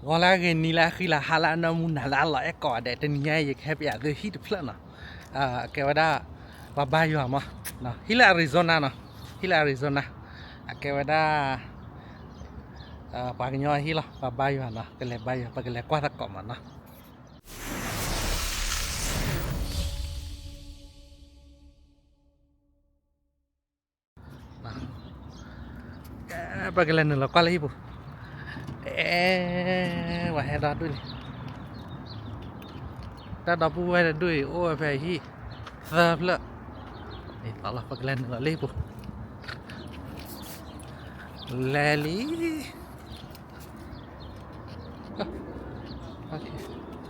ဂီၤလၢအဂ့ၤ နံၤလၢအဃံလၤ ဟါလၢအနၢမူ နၤလၢအလီၤအဲၣ်ကိးဂၤဒဲး တနံၤညါအံၤ ယကဟဲပျးသုဟံၣ်တဖျၢၣ်နီၤ. အကဲဝဲဒၣ် ပှၤဘါယွၤမး, ဟံၣ်လၢ Arizona နီၤ, ဟံၣ်လၢ Arizona အကဲဝဲဒၣ် ပှၤကညီအဟံၣ်လီၤ, ပှၤဘါယွၤနီၤ, ကလဲၤဘါယွၤ ပကလဲၤကွၢ်သကိးမးနီၤ. ပကလဲၤနုာ်လီၤကွၢ်လၢဟံၣ်ပူၤ, အဲ ပှၤဟဲဒီဒူၣ်လံ, တၢ်ဒီပုၢ်ဝဲၢ်တဒူၣ်အံၤ အိၣ်ဝဲဖဲအဟံၣ် သၢဖျၢၣ်, ပကလဲၤနုာ်လီၤလၢဟံၣ်ပူၤ, လဲၤလံ. ပှၤကညီဒီဒူၣ်လံ,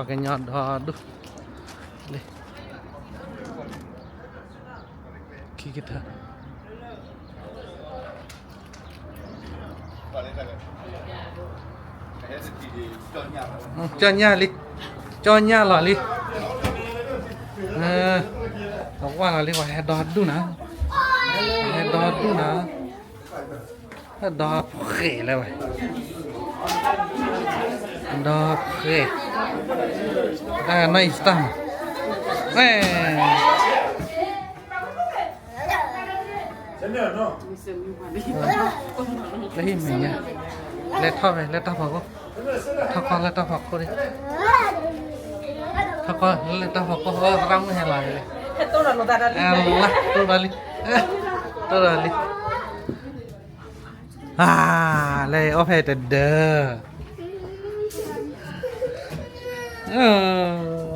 ခံကထၢ ကၠီညၣ်လံ, ကၠီညၣ်လီၤလံ, ပဝၢ်လီၤလံ ပှၤဟဲဒီဒူၣ်နၤ, ပှၤဟဲဒီဒူၣ်နၤ, ဒီဖှဲးလၢဝဲ, ဒီဖှဲး, တၢ်နီၢ်အံၤစတၢ်မး, လၢဟံၣ်မဲာ်ညါ, လဲၤထီၣ်ဝဲ လၢတၢ်ဖီခိၣ်, ထီၣ်ခီလၢတၢ်ဖီခိၣ်လံ, ထီၣ်ခီလၢတၢ်ဖီခိၣ်, သရၣ်မုၣ်ဟဲလီၤလံ, တိၢ်ဒီးလံ, တိၢ်ဒီးလံ. လၢအီၣ်ဖဲတဒၢ, လ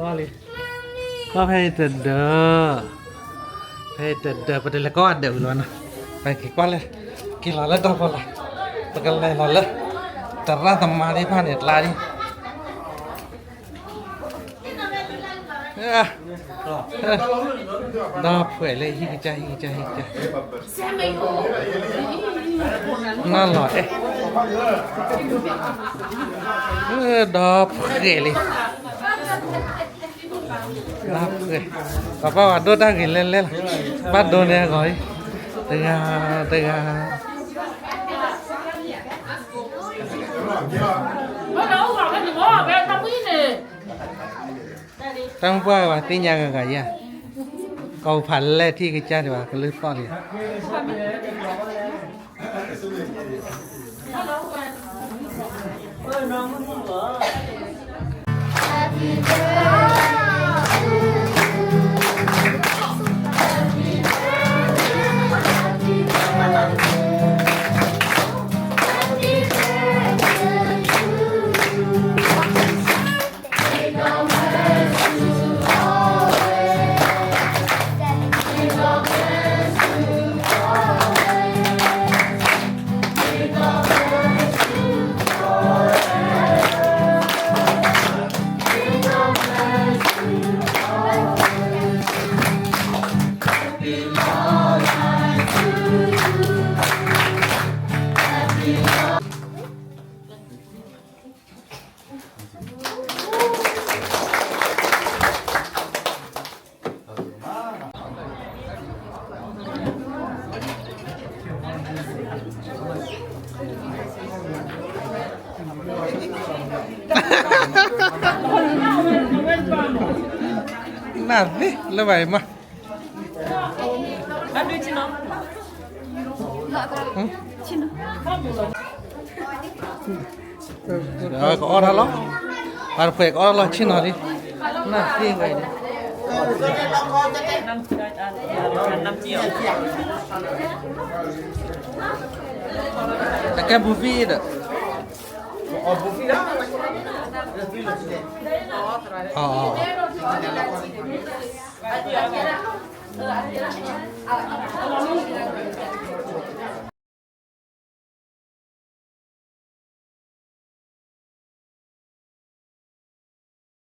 ံ, အီၣ်ဖဲတဒၢ, ဖဲတဒၢ ပတလဲၤကွၢ်ဒၢးဝံၤလီၤနီၤ, ပက့ၤကွၢ်လၢ, က့ၤလီၤလၢတၢ်ဖီလာ်, ပကလဲၤလီၤလၢ သရၣ်သမါသ့ၣ်တဖၣ်န့ၣ် ကျါလံ. ဒီဖှဲးလၢဟံၣ်ကစၢ် ဟံၣ်ကစၢ် ဟံၣ်ကစၢ်, နီၢ်လီၤအဲၣ်, ဒီဖှဲးလံ, ဒီဖှဲး, ပှၤဘၣ်ဝဲဒိၣ်တၢ်ဂ့ၤလဲၣ်လဲၣ်လီၤ, ဘၣ်ဒိန့ၢ်အဂီၢ်အံၤ, တဂၤ, တဂၤ တၢ်မုၢ်ပှၢ်ဝဲသ့ၣ်ညါဂၤဂၤယဲၢ်, ကီၢ်ဖးလဲၢ်ထံၣ်ကစၢ်ဒံးဘၣ် ကလုၢ်သီၣ်လံ. နၢ်သ့လၢဘၣ်အံၤမး, ကအီၣ်တၢ်လီၤ, ပှၤတဖှဲးကအီၣ်တၢ်လီၤ ဆ့ၣ်နီၤလံ, နၢ်သ့ဝဲန့ၣ်, အကဲ buffet ဒီး, အီၣ် အီၣ်,